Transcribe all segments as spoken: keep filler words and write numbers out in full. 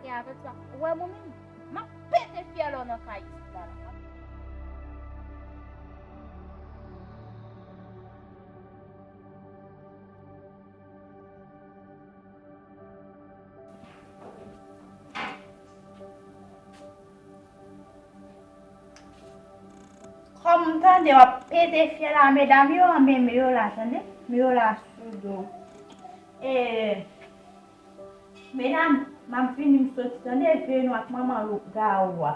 E avètwa, ou wè mwen menm, m ap pete fyèl ou nan kay isit la. Kòm m tande w ap pete fyèl a medam yo, men men yo la, tande? Men yo la sou do. E, medam, m ap vini, m soti, tande? Veye nou ak manman loup gawo a.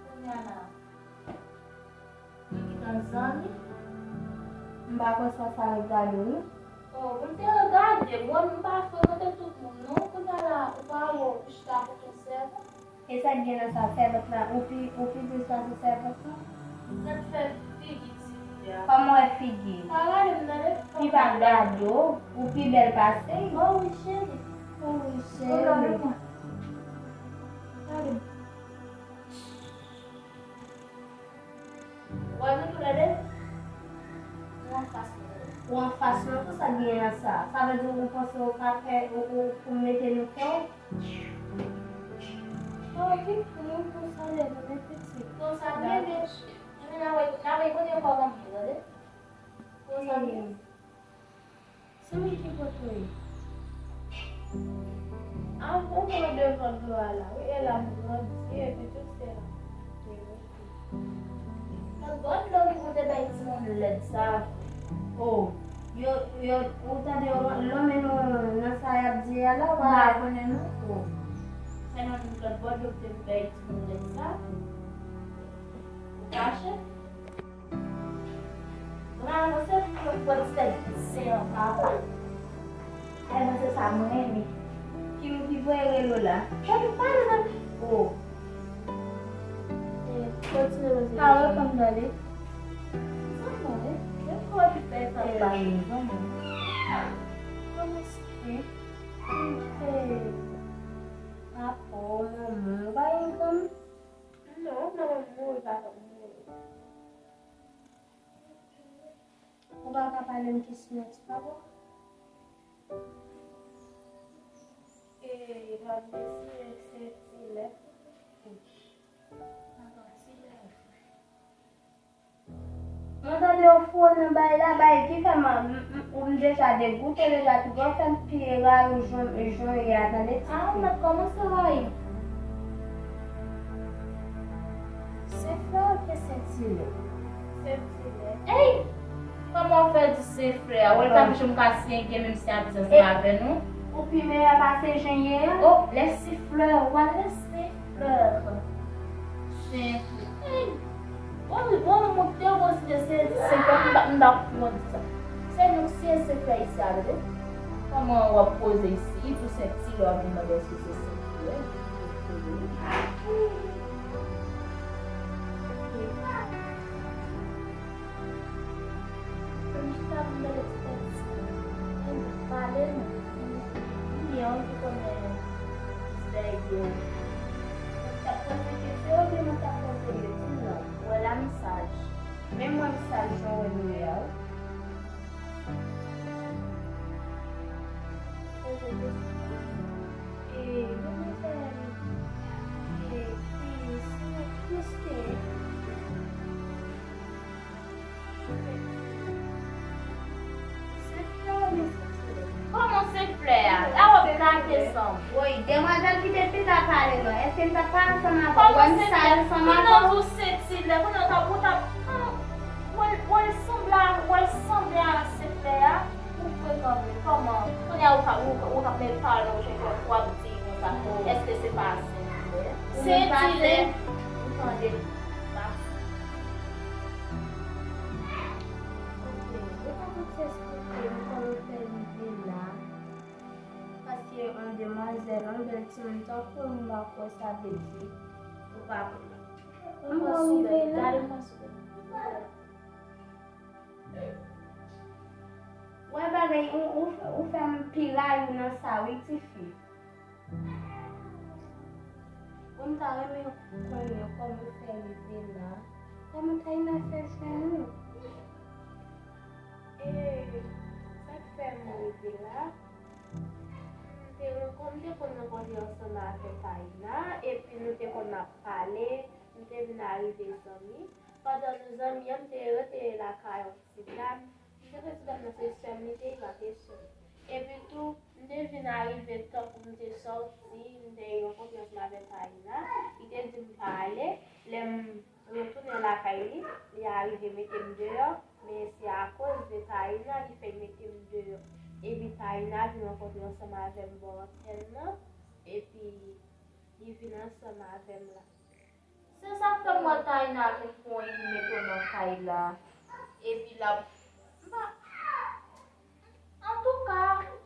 Kounye a la, li gentan zanmi. M pa kwè sa, sa regade w, non. Oh, m te regade, mwen m pa frekante tout moun, non. Kounye a la, ou pa wè ou chita kot yon sèvant. E sa k gen nan sa, sèvant la, ou pi, ou pi plis pase sèvant la? Gad fè figi ti fi a. Kòman w wè figi? Pa gade m, tande? Li pa gade w, ou pi bèl pase. Oh wi, cheri. Oh wi, cheri. Gade m. Wè nou tou lè de? Ou anfas mwen. Ou anfas mwen, pou sa k gen nan sa? Sa vle di ou panse ou ka fè, ou, ou, pou mete nou kè w? Oh, ki pou nou konsa leve, men pitit. Konsa leve. Ebyen, n a wè, n a wè kote kò manmi, tande? Konsa leve. Se mwen ki pote w. A, ou pran devan dlo a la, wi, e la m grandi, epi tout se la. Nan gòt dlo ki pou te bay timoun lèd sa. Oh, yo, yo, ou tande yo lanmen nou nan sa y ap di a la, ou pa konnen non? Oh. Se nan lòt bò dlo ki te pou bay timoun lèd sa. Ou kache? Mwen avanse pou yo pran ti tèt sen an papa. Ay, mwen se sa mwen renmen. Ki moun ki voye rele w la? Tande, pale nan. Oh. Eh, kontinye poze kesyon. Pawòl pa m tande. Zanmi, eh. Yo twò okipe sa pa zanmi. Kòman se ke m kite papa w, manman w, ou pa gen zanmi? Non, manman m mouri, papa m mouri. Ou pa ka pale m ki siy ti papa w? E, papa m te siyen Sentilè. Mwen tande yo fou nan bay la, bay ki fè m, m, m, m deja degoute, deja tout, yo fè m pire rayi jan, jan ye a, tande ti fi. Ah, ou mèt kòmanse rayi. Senflè oubyen Sentilè? Sentilè. Ey! Kòman w fè di Senflè a? Ou wè l pa janm ka siyen gen menm si absans la avè nou. Ou pi meyè pase jan ye a? Oh, lè Senflè, ou al lè Senflè. Senflè. Ey! Bon, bon, mwen te konsidere se, se fè m pa, m pa konn di sa. Se nou ki se, se fè isi a, tande. Kòman w ap poze isi, tou Sentilè w ap vin mande èske se Sentilè? Fè m chita pou m gade ti tèt isi. Pale non. Byen, ou tou konnen ti bèy yo. Mwen t ap poze kesyon oubyen mwen t ap poze yo? Di m non. Ou wè la m saj. Menm mwen m saj jan w wè m ye a wi. Poze kesyon. E, yo mwen fè, e, ki, si, ki, Senflè oubyen Sentilè? Kòman Senflè a? La w ap kake san m. Woy, demwazèl kite pita pale Èske m t ap pale ansanm avè w? Wè m sal ansanm avè w? Kòman se fè? Kòman w di w sanble a, w sanble a se flè a? Ou frekan vre, kòman? Kounye a ou ka, ou ka, ou ka met pawòl nan bouch mwen pou w ap di konsa. Èske se pa se flè? Se ti lè ou tande pa. Ok, yo pa konn se esplike m kòman fè rive la. Paske yon demwazèl, yon bèl timoun tankou m, m pa kwè sa vle di ou pa konn. Mwen rive la. Wè bagay, ou, ou, ou fè m pi rayi w nan sa wi, tifi. Bon, m ta renmen konnen kòman w fè rive la. Kòman Taina fè jwenn ou? E sa k fè m rive la, m te rankon-, m te konn rankontre ansanm avè Taina, epi nou te konn ap pale, nou te vin arive zanmi. Pandan nou zanmi an, m te rete lakay yon ti dam. M te kwè ti dam nan se sè m li te ye, pa te sè m. Epi tou, m te vin arive tankou m te sòti, m te rankontre ansanm avè Taina. Li te di m pa ale. Lè m retounen lakay li, li arive mete m deyò. Men se akoz de Taina li fè l mete m deyò. Epi Taina vin rankontre ansanm avè m bò antèn nan. Epi li vin ansanm avè m la. Se sa k fè m wè Taina vin pran yon meto nan kay la. Epi l ap, m pa, antouka,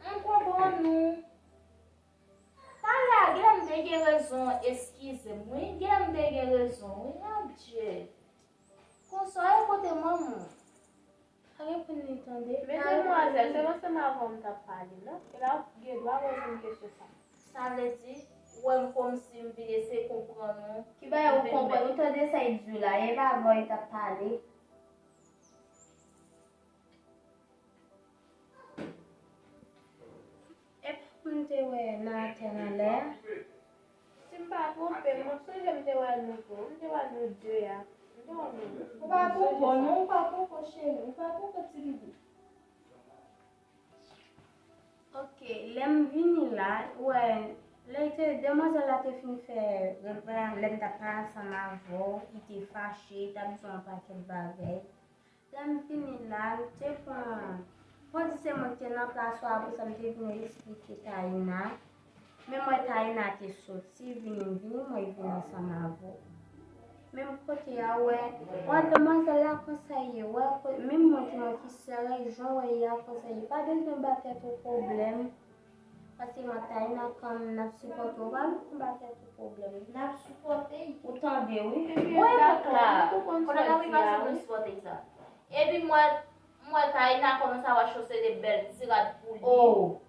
m konprann ou. Talè a, genlè m te gen rezon, eskize m, wi. Genlè m te gen rezon, wi, adje. Konsa, e kote manman w? Pa gen pou n li tande. Men demwazèl, se nan ansanm avè w m t ap pale, non? E la, ou gen dwa poze m kesyon sa. Sa vle di, ou wè m kòmsi m vin eseye konprann ou. Ki bagay ou konprann? Ou tande sa y di w la, e pa avè w y t ap pale. E pa pou m te wè nan atè nan lè a. Si m pa twonpe m, mwen sonje m te wè nou tou. M te wè nou de a. M te wè nou. Ou pa twonpe w, non, ou pa twonpe w, cheri. Ou pa twonpe w, ti bibi. Ok, lè m vini la, ou wè, lè te, demwazèl la te fin fè, lè m t ap pale ansanm avè w, li te fache, li t ap di w yon pakèt bagay. Lè m vini la, m te pran, fò di se mwen ki te nan plas ou, apre sa m te vin esplike Taina. Men m wè Taina te soti, vini, vini, mwen vin ansanm avè w. Menm kote a, wè, wè demwazèl la konsa ye, wè, ko-, menm mwen ki mwen ki sè, jan w wè ye a konsa ye. Pa bezwen ba tèt ou pwoblèm. Paske mwen ak Taina kanmenm n ap sipòte w, pa bezwen ba tèt ou pwoblèm. N ap sipòte y. Ou tande, wi. Epi, wè, dakò, la, nou konn konnen sa n ap di a, wi. Sipòte sa. Epi mwen, mwen, Taina kòmanse ap achte yon seri de bèl ti rad pou li. Oh,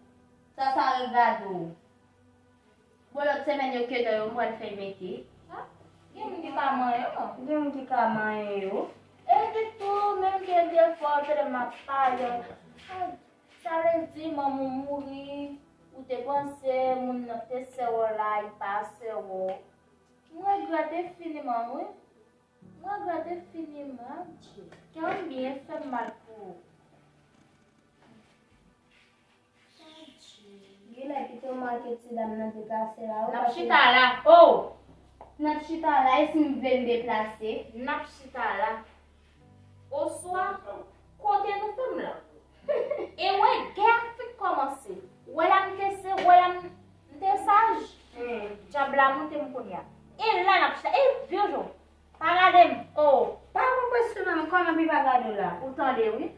sa, sa regade w. Bon, lòt semèn yo ke nan yo, m pral fè mete. Ha? Gen moun ki ka manyen yo. Gen moun ki ka manyen yo. Epi tou, menm gen defwa, tande m ap pale. Sa vle di, manman w mouri, ou te panse moun nan te sè w la, li pa sè w. M regrèt enfiniman, wi. M regrèt enfiniman, adje. Kè m byen fè m mal pou ou. Adje. Genlè pito m wè ke ti dam nan deplase la, wi. N ap chita la. Oh! N ap chita la, e si m vle m deplase? N ap chita la. Oswa, kote nou fè m la? E wè, gè a fèk kòmanse. Wè la m te se, wè la m, m te saj. Hmm. Dyab la monte m kounye a. E la n ap chita. E vye jan. Pa gade m. Oh. Pa pran presyon nan men, kòman pi pa gade w la? Ou tande, wi.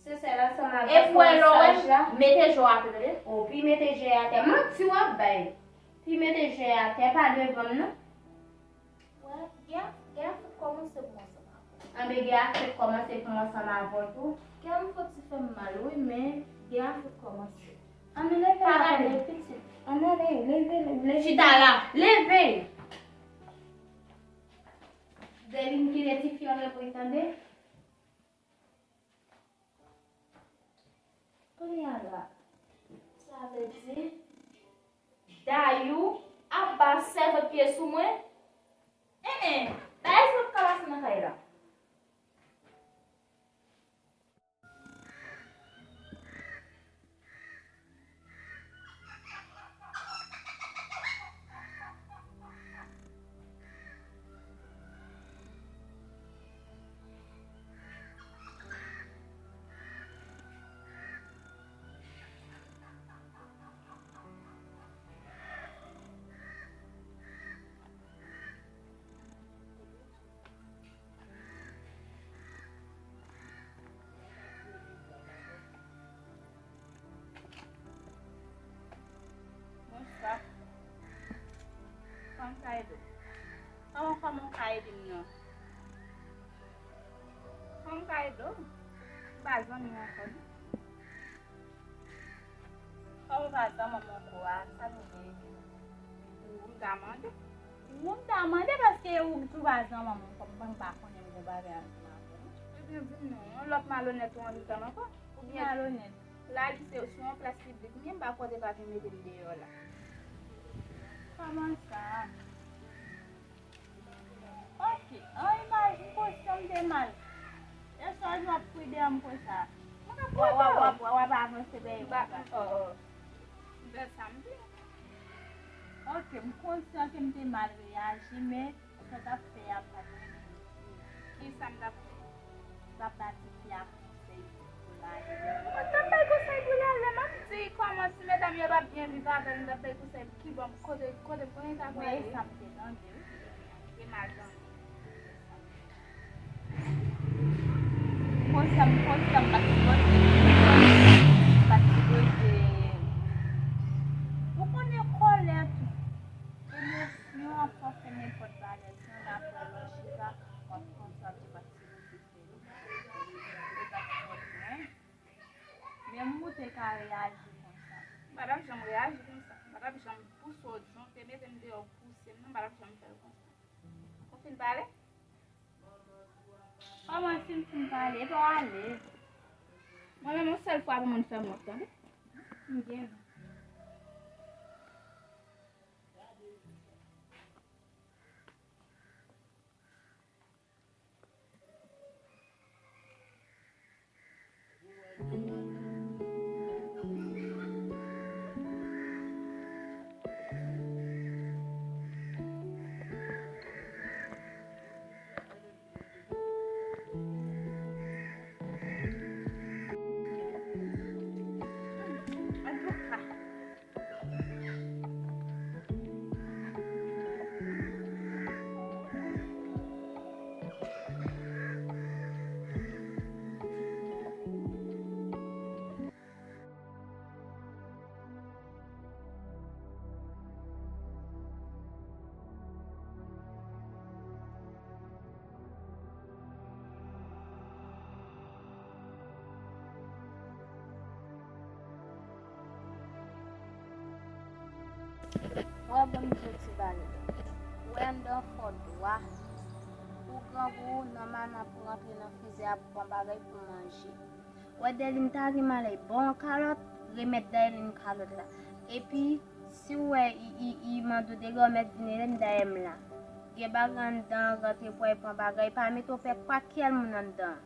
Se sèl ansanm avè w saj la. Epi wè lè w wè, mete je w atè, tande. Oh, pi mete je a atè. Manti w ap bay. Pi mete je a atè, pa devan m, non. Wè, gè, gè a fèk kòmanse pou mwen ansanm avè w. Anben, gè a fèk kòmanse pou mwen ansanm avè w tou. Kè m fouti fè m mal, wi, men gè a fèk kòmanse. Ann leve la, pitit. Ann ale, leve, leve. Chita la. Leve! Dèlin kite tifi an repo, tande? Kounye a la, sa vle di, Dayou ap ba sèvant pye sou mwen? En en, Dayou ap ka pase nan kay la. Kòman w ka ede m? Kòman, kòman w ka ede m non? Kòman m ka ede w? M pa zanmi w ankò non. Kòm ou pa zanmi m ankò a, sa nou gen? Ou m ta mande? Ou m ta mande paske ou di w pa zanmi m ankò, m pa konnen m gon bagay ansanm avè w. Ebyen, di m non, yon lòt malonèt ou anvi tann ankò? Oubyen malonèt. La li se sou yon plas piblik, men m pa kwè w te pa vin mete m deyò la. Kòman sa? Ok, an imaj m konsyan m te mal. Lè sa w ap kouri dèyè m konsa. Mwen ka pran w ap avanse dèyè m konsa. M fè sa m di. Ok, m konsyan ke m te mal reyaji, men sa w t ap fè a pa t renmen. Kisa m t ap fè? M t ap ba tifi a konsèy pou l ale. Mwen t ap bay konsèy pou l ale, m ap di kòman ti medam yo p ap byen viv avè l, m t ap bay konsèy kibò, kote, kote, kote l ta prale. Mwen, e sa m te tande wi. Te mal tande. Konsèy, konsèy, m pa t sipoze, m pa t sipoze. Ou konnen kòlè tou. Emosyon an fè nenpòt bagay. Si w ap fè lè w chita, w ap konsa, w pa t sipoze fè li. Ou pa t konprann. Menm ou te ka reyaji konsa. M pa t ap janm reyaji konsa. M pa t ap janm pouse w, jan w te mete m deyò, pouse m nan, m pa t ap janm fè l konsa. Ou fin pale? Kòman si m fin pale? Epa w ale. Mwen menm, yon sèl fwa pou moun fè m wont, tande? M gen. Wè, ban m di w ti bagay. Wè, anndan fò dwa. Ou grangou, nòmalman pou rantre nan frizè a pou pran bagay pou manje. Wè, Dèlin ta gen malè, ba w yon kalòt, remèt Dèlin kalòt la. Epi, si w wè i, i, i mande w dega, w mèt vin rele m dèyè m la. Gen bagay anndan, rantre pou w al pran bagay, pa mete w pè kwa kyèl moun anndan.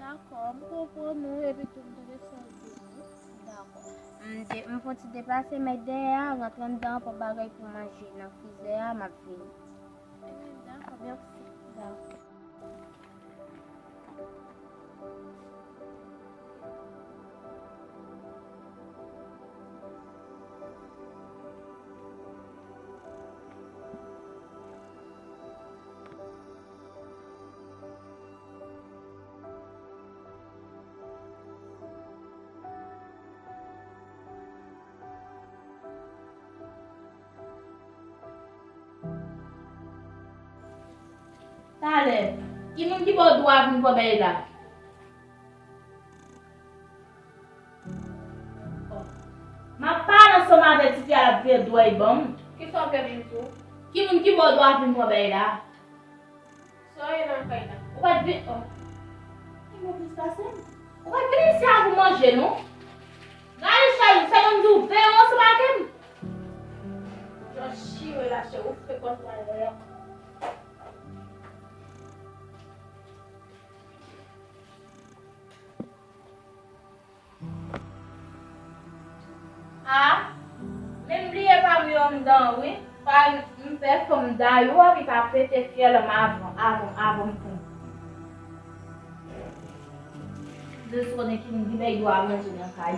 Dakò, m konprann ou, epi tou m tande sa w di wi. Dakò. M de-, m fon ti deplase, mèt dèyè a, rantre anndan, pran bagay pou manje nan frizè a, m ap vini. Ebyen, dakò, mèsi. Dakò. Talè, ki moun ki ba w dwa vin pran bèy la? M ap pale ansanm avè tifi a, l ap vire dwèy ban m. Kisa w vle m di w? Ki moun ki ba w dwa vin pran bèy la? Sa w ye nan kay la? Ou pa t vin, oh. Ki move pase m? Ou pa t vin isi a pou manje, non. Gade, cheri, se mwen m di w, veye w ansanm avè m. Jan chire la, cheri, ou fè kòm sa lè. A, men m bliye pa m yo anndan wi. Pa m pè fanm dayou a, li pa pete fyèl m avan, avan, avan m tonbe. Jis konnen ki moun ki bay dwa manje nan kay.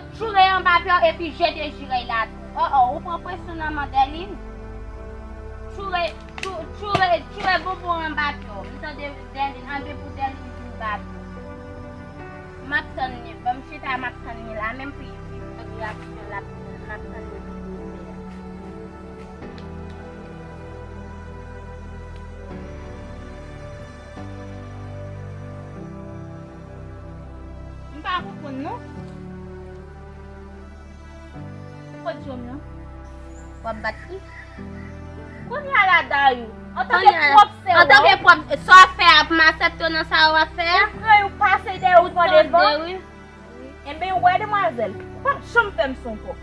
tchoure anba pye w epi jete jirèy la tou. O, o, ou pran presyon nan men Dèlin. Tchoure, tchou- tchoure, tchoure bonbon anba pye w. M tande Dèlin, anbe pou Dèlin vin ba pye w. M ap tann li. Ban m chita, m ap tann li la menm pou li vin fè reyaksyon l ap, m ap tann li pou li fè a. M pa konprann non. Kot Jom nan? W ap bat li? Kounye a la Dayou. Antanke pwòp sè w, antanke pwòp, sa w fè a pou m aksepte w nan sa w ap fè a? Ou pran yon pase dèyè ou pran devan. Enben, ou wè demwazèl, ou p ap janm fè m sa ankò.